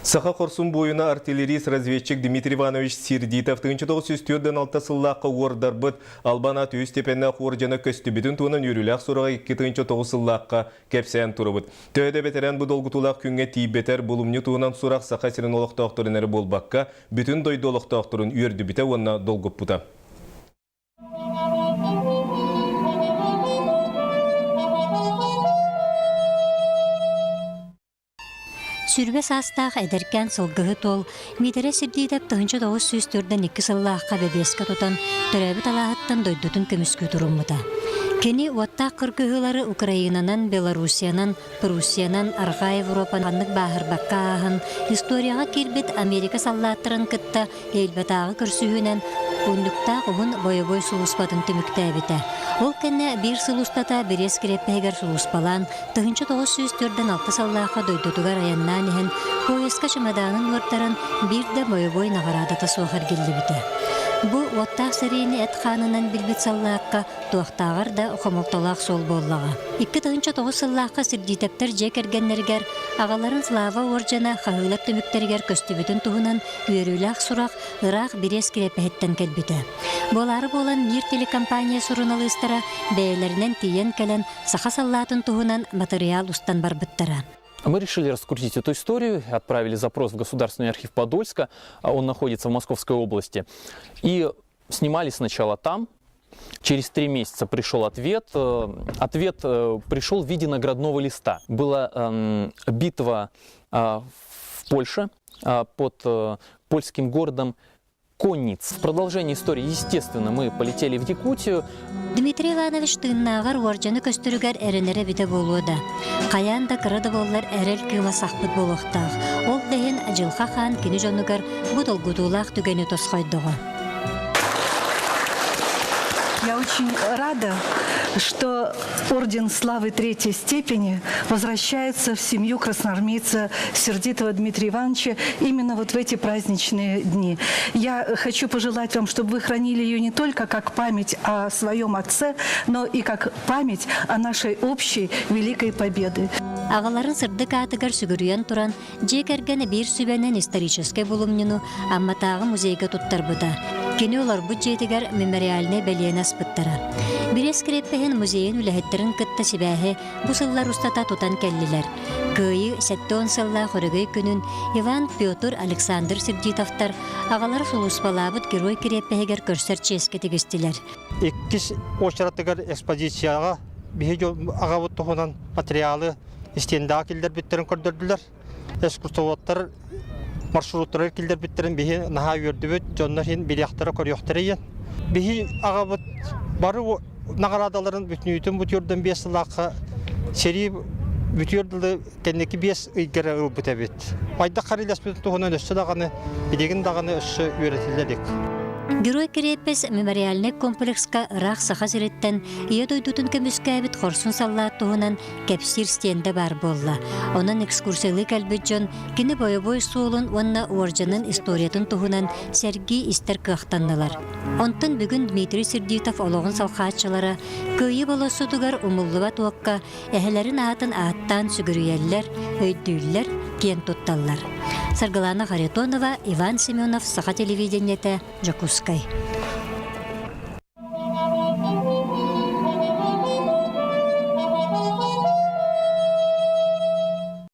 Саха хорсун буойуна артиллерист-разведчик Дмитрий Иванович Сердитов 1946 сыллаахха уордарбыт Албан аат үһүс степеннээх уордьана көстүбүтүн туһунан үөрүүлээх сураҕы 2009 сыллаахха кэпсээн турабыт. Төһө да бэтэрээн бу долгутуулаах күҥҥэ тиийбэтэр, булумньу туһунан сурах Саха сирин олохтоохторун эрэ буолбакка, бүтүн дойду олохтоохторун үөрдүбүтэ уонна долгуппута. Сүрбэ саастаах эдэркээн сылгыһыт уол Миитэрэй Сирдиитэп 1942 сыллаахха бэбиэскэ тутан, төрөөбүт алааһыттан дойдутун көмүскүү туруммута. Кини уоттаах кыргыһыылары Украинанан, Белоруссиянан, Пруссиянан, Арҕаа Европа ханнык бааһырбакка ааһан, историяҕа киирбит Америка саллааттарын кытта Эльбатааҕы көрсүһүүнэн унньуктаах уһун бойобуой сулууспатын түмүктээбитэ. Ол кэннэ биир сыл устата Брест кириэппэһигэр сулууспалаан, 1946 сыллаахха дойдутугар айаннаан иһэн, поезка чымадаанын уордаран, биир да бойобуой наҕараадата суох эргиллибитэ. Бу уоттаах сэриини эт хаанынан билбит саллаакка туохтааҕар да хомолтолоох суол буоллаҕа. 2009 сыллаахха Сирдиитэптэр дьиэ кэргэннэригэр аҕаларын Слава уордьана хаһыылар түмүктэригэр көстүбүтүн туһунан Үөрүүлээх сурах ыраах Бириэс кириэппэһиттэн кэлбитэ. Буолаары буолан Мир телекомпания суруналыыстара бэйэлэринэн тиийэн кэлэн саха саллаатын туһунан матырыйаал устан барбыттара. Мы решили раскрутить эту историю, отправили запрос в Государственный архив Подольска, он находится в Московской области, и снимали сначала там, Через 3 месяца пришел ответ. Ответ пришел в виде наградного листа. Была битва в Польше под польским городом Конниц. В продолжении истории, естественно, мы полетели в Якутию. Дмитрий Иванович тыыннааҕар уордьаны көстөрүгэр эрэнэрэ эбитэ буолуо да, хайаан да кыра да буоллар эрэл кыыма сахпыт буолуохтаах. Ол да иһин Дьылҕа Хаан кини дьонугар бу долгутуулаах түгэни тосхойдоҕо. Я очень рада, что Орден Славы Третьей степени возвращается в семью красноармейца Сердитова Дмитрия Ивановича именно вот в эти праздничные дни. Я хочу пожелать вам, чтобы вы хранили ее не только как память о своем отце, но и как память о нашей общей великой победы. Аҕаларын сырдык аатыгар сүгүрүйэн туран, дьиэ кэргэнэ биир сүбэнэн историческай булумньуну Амматааҕы музейга туттарбыта. Кини олорбут дьиэтигэр мемориальнай бэлиэни аспыттара. Бириэс кириэппэһин музейын үлэһиттэрин кытта сибээһи бу сыллар устата тутан кэллилэр. Кыайыы 70 сыллаах өрөгөй күнүн Иван, Петр, Александр Сердитовтар аҕалара сулууспалаабыт герой кириэппэһигэр көрсөр чиэскэ тигистилэр. Иккис уочаратыгар экспозицияҕа биһиги аҕабыт туһунан материалы истиэндэҕэ киллэрбиттэрин көрдөрдүлэр. Экскурсоводтар маршруттары киллэрбиттэрин биһи наһаа үөрдүбүт, дьоннор иһин билиэхтэрэ, көрүөхтэрэ иэн. Биһи аҕабыт бары наҕараадаларын бүтүнүүтүн бүтүөрдэн 5 сыллаахха сэрии бүтүөр дылы кэнники 5 ыйгара ылбыт эбит. Хайдах харыйласпытын туһунан өссө даҕаны, билигин даҕаны өссө үөрэтиллэ илик. Герой кириэппэс мемориальнай комплекска ыраах Саха сириттэн Ийэ дойдутун көмүскээбит хорсун саллаат туһунан кэпсиир стендэ баар буолла. Онон экскурсиялыы кэлбит дьон кини бойобуой суолун уонна уордьанын историятын туһунан сэргии истэр кыахтаннылар. Онтон бүгүн Дмитрий Сердитов олоҕун салҕааччылара Кыайыы болуоссатыгар умуллубат уокка эһэлэрин аатын ааттаан сүгүрүйэллэр, өйдүүллэр, киэн тутталлар. Саргылана Харитонова, Иван Семенов, Саха телевидениетэ, Дьокуускай.